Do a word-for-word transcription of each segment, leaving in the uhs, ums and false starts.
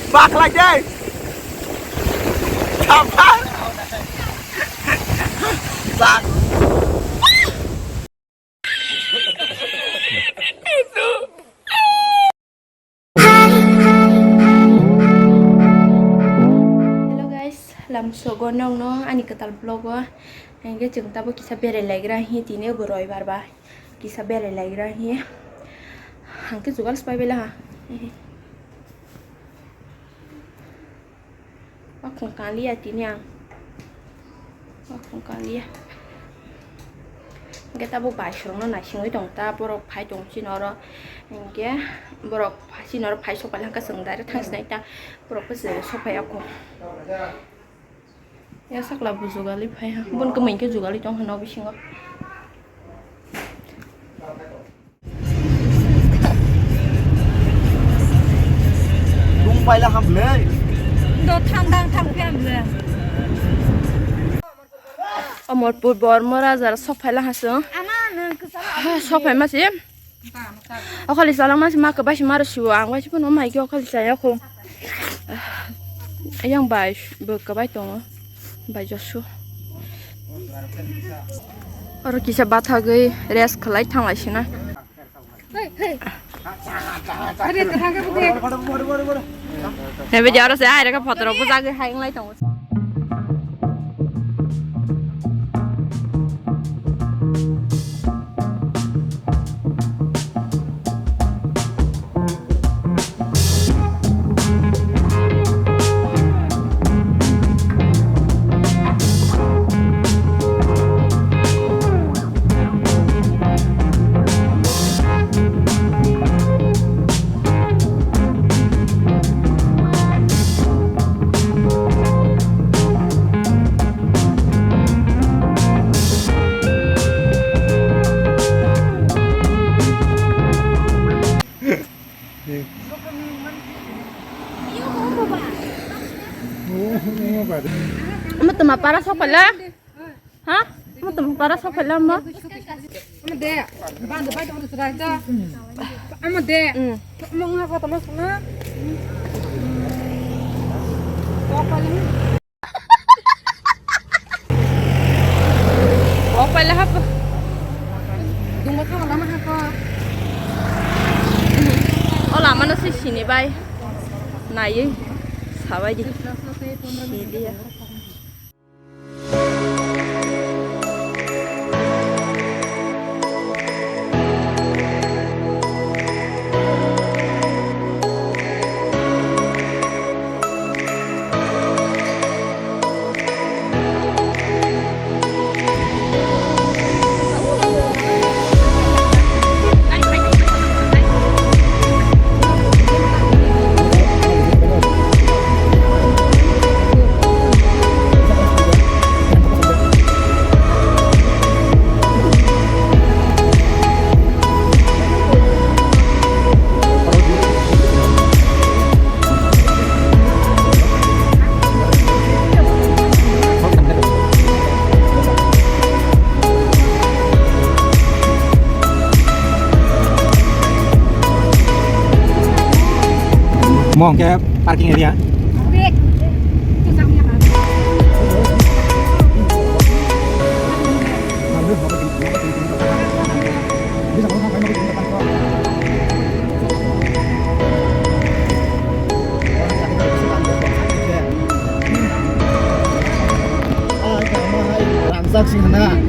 Bakhlai de. Sabar. Bak. Hello guys, lamsogo nokno ani kwtal vlog o. Hingke chwng tabuk kisa berai laigra hi tini bo roibar ba. Kisa berai laigra hi. Hangke jugal spai bela ha. Wakhung kaliya tini ang. Wakhung kaliya. Hingke tabuk baisrokno naisingwi tong ta, borok phai tong chini oro. Hingke borok chini oro phai sok pailangkha, chwng direct thang sinai ta. Borok khe chwng sok phai ako. Ya sakla buju gali phai ha. Bun kwmwi khe jugali tong hano bisingo. Bung paila ham le. Do thang dang thang phi ham le. Omorpur Bormo Rajar sok phaila ha chwng. Ama nang kwcharo. Ha, sok phaima se. Okhali chalangma se ma kwbai se maro siwo ang bai se phano mai khe okhali chaya kho. Ayang bai bo kwbai tongo. Bai josu. Oro kisa bathagwi rest khlai thanglai sina. Nebe jaro se ai rega photo rok bujagwi hai wnglai tongo. Ama tuma para sok pala. Ha? Ama tuma para sok pala ma. Ama de. Bang de bai tong surai to. Ama de. Hmm. Ama nga ko tama sana. Sok pala. Sok pala hap. Dungbo thang lama hako. O lama no se sini bai. Nai sabai di. Sidi ya. Mo hwnkhe parking area. Rangjak sing hana.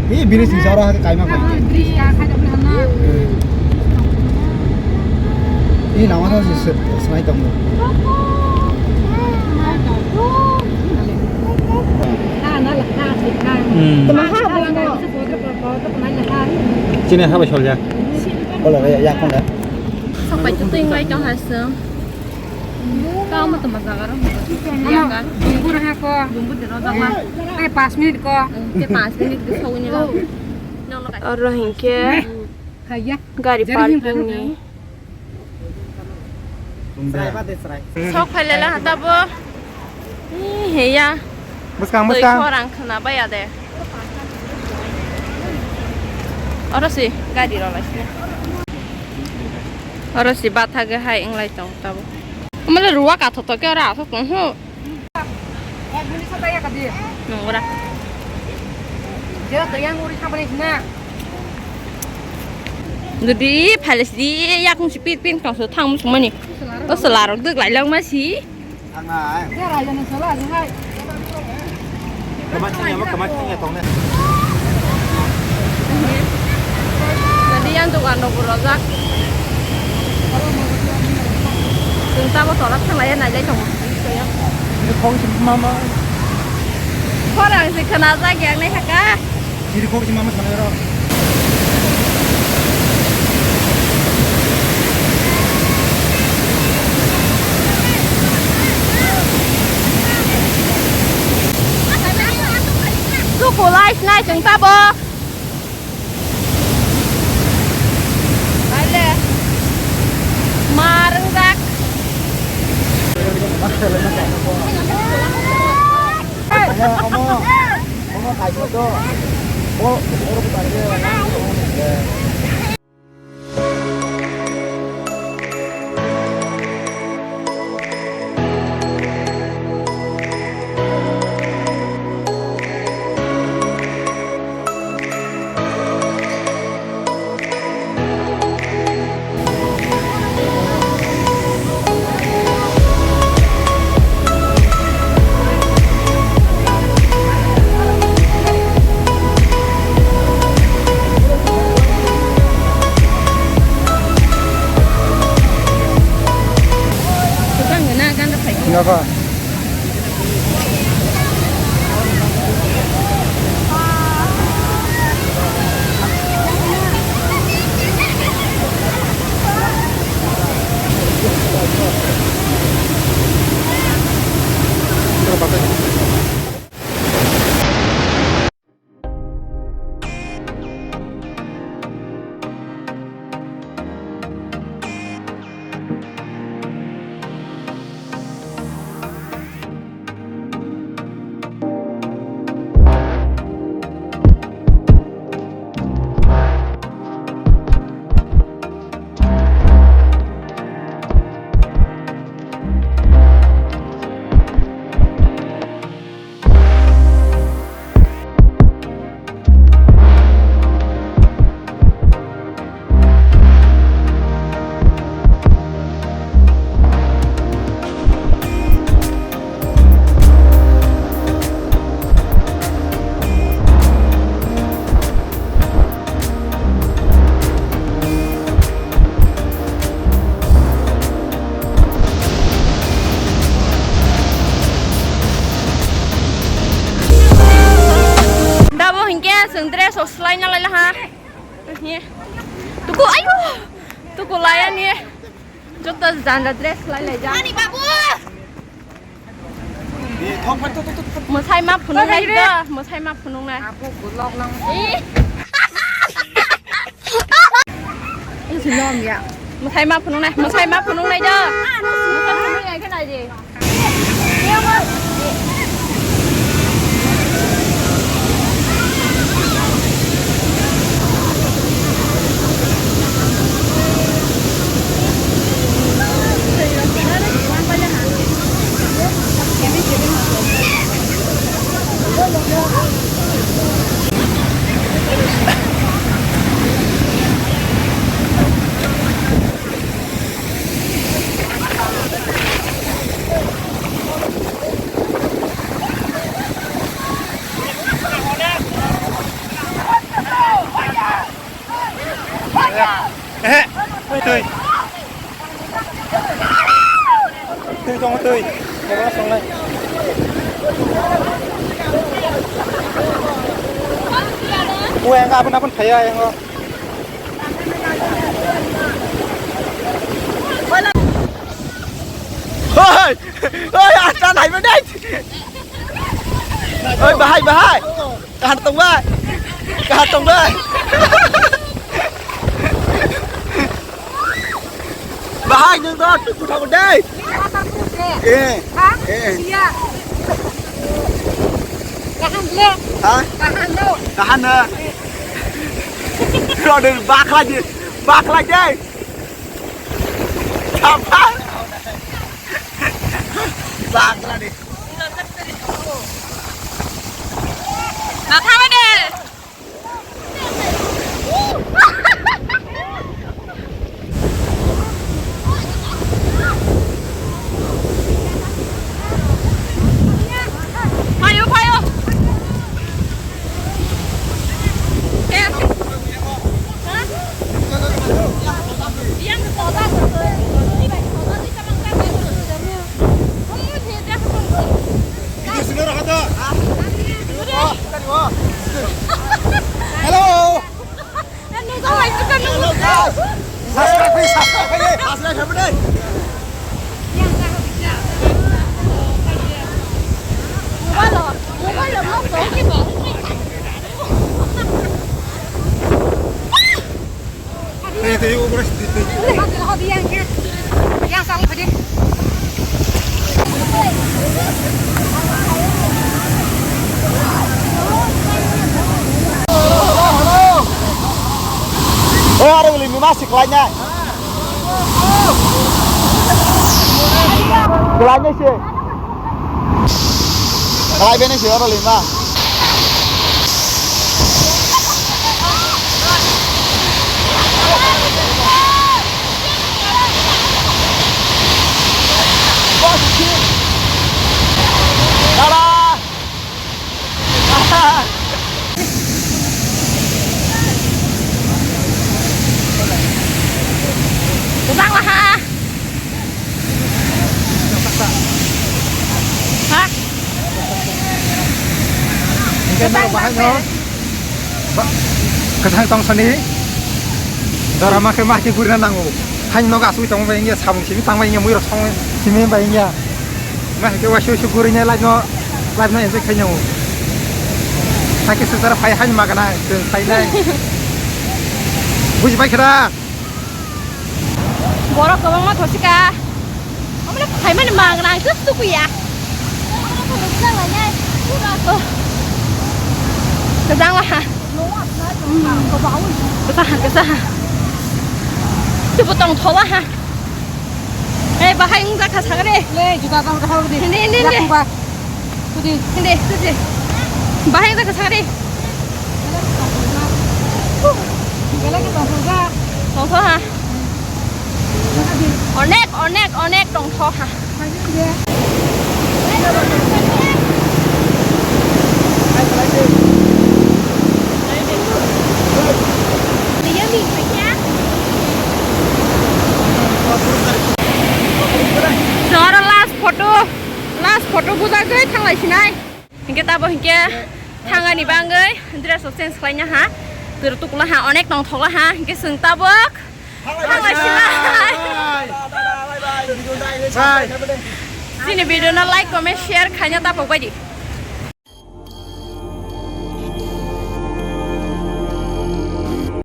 Hi biri sing jora ha kaima pai. Biri ya khai dok hana. Hi nama sa si se-, senai tong. Hmm. Sini ha bai solja. Ola ya ya kong da. Sok pai tu ting lai tong ha sung. Kau mo tama jaga ro. Ama, bumbur ha ko. Bumbur de ro jaga. Eh, pas minit ko. Te pas minit de sogni ba. Oro hingke gari parking ni. Sok phailala hata bo. Ih, heya. Bwskang, bwskang. Khorang khna baya de. Oro si gari ro lai sini. Oro si bathagwi hai wnglai tong tabo. Mala ruwa ka thoto ke ora asok tong ho. Ek minute sa taya ka di. Nong ora. Jera tayang uri khabani sina. Dudi phalis di yakung si pit pin kang so thang musung mani. O selarok dek lai lang ma si. Ang na. Jera yana sala aja hai. Kamachi ya, kamachi ya tong ne. Jadi yang tukang dong berojak. Tungta bo tolak thanglai ya nailai tongo. Ini kong si mama. Khorang si khana jak yang nai haka. Ini kong si mama sana ro. Tuku lai sinai chwng tabo. Bale. Ma rwngjak. Omo, omo, omo kaisa do. Bo, bo, bo, Napa? Dabo hinkhe chwng dress rok swlaina laila ha. Tuku ayo. Tuku laya ni. Joto janda dress lai lai ja. Mani babu. Mwsai ma phunuk nai da, mwsai ma phunuk nai. Abo gulok lang. Ih. Isi nom ya. Mwsai ma phunuk nai, mwsai ma phunuk nai da. Mwsai phunuk nai khe nai di. Ehe, twi. Twi tongo, twi. Mobile songnai. O, ang abon, abon phaiya, ang o. Hoi! Hoi, asta nai mo dai! Hoi, bahai, bahai! Kahar tong bai! Kahar tong bai! Bahai, nung do, tu kutha mo dai! Eh! Eh! Kaham le. Ha? Kaham do. Kaham na. Rode bakla je, bakla je. Kapan? Nathama de. Payo, payo. Hello. Hello, guys. Subscribe, please, subscribe, please. Subscribe, please. Tei, tei, ubra, tei, tei. Yang, yang, yang, yang, yang, yang. Oi, aro uli mima siklai nai. Siklai nai se. Kalai bene se oro lima. Dada. Bujang laha. Ha? Hingke norok bahai no ba-, kwthang tong sani jora ma khe ma khe gurina nango. Haino nogo asugwi tongma bai wngya, sabung simi tangma wngya, muirok songwi simi bai wngya. Ma khe waisa waisa gurina life no, life no enjoy khainai. Hakhe swngcharo phai haino ma gana, chwng phainai. Bujibai khe da? Borok kwbangma thosika. Omo le phaimani mangra, ang just tukuya. Oh. Kwchangma ha. Kwchang ha, kwchang ha. Tubu tong thola ha. Eh, bahai wngjakha sagre. Le, juta tong kha sagre. Hindi, hindi, hindi. Yakungba. Tudi. Hindi, tudi. Bahai wngjakha sagre. Belai khe tongthokjak. Tongthok ha. Onek, onek, onek tongthok ha. Chwng oro last photo, last photo bujagwi thanglai sinai. Hinkhe tabo hinkhe thangani bangwi dress rok change khlaina ha. Twi rok tukula ha, onek tongthokla ha. Hinkhe chwng tabok thanglai sinai. Chini video no like, comment, share khaina tabok baidi.